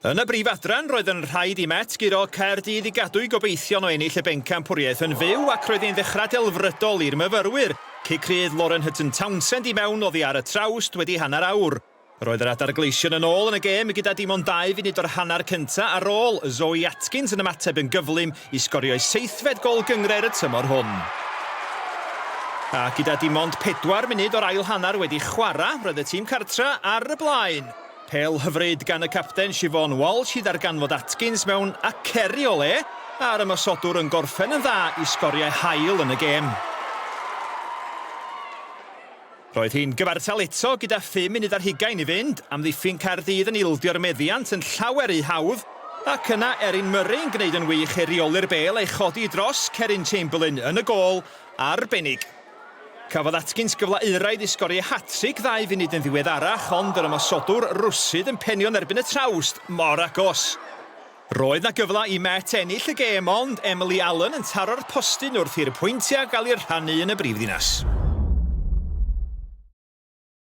Yn y brif adran, roedd yn rhaid i Met guro Caerdydd i gadw'u gobeithion o ennill y bencampwriaeth yn fyw ac roedd hi'n ddechrau delfrydol i'r myfyrwyr. Cic rydd Lauren Hutton-Townsend i mewn oddi ar y trawst wedi hanner awr. Roedd yr Adar Gleision yn ôl yn y gêm gyda dim ond dau funud o'r hanner cyntaf ar ôl Zoe Atkins yn ymateb yn gyflym i sgorio'i seithfed gôl gynghrair y tymor hwn. A gyda dim ond pedwar munud o'r ail hanner wedi chwarae, roedd y tîm cartra ar y blaen. Pêl hyfryd gan y capten Siobhan Walsh i ddarganfod Atkins mewn aceri o le, a'r ymosodwr yn gorffen yn dda i sgoriau hael yn y gêm. Roedd hi'n gyfartal eto gyda phum munud ar hugain i fynd, amddiffyn Caerdydd yn ildio'r meddiant yn llawer rhy hawdd, ac yna Erin Murray yn gwneud yn wych i reoli'r bêl a'i chodi dros Keryn Chamberlain yn y gôl arbennig. Cafodd Atkins gyfle euraidd i sgorio hat-tric ddau funud yn ddiweddarach, ond yr ymosodwr rwsyd yn penio yn erbyn y trawst, mor agos. Roedd 'na gyfle i Met ennill y gêm ond Emily Allen yn taro'r postyn wrth i'r pwyntiau gael eu rhannu yn y brifddinas.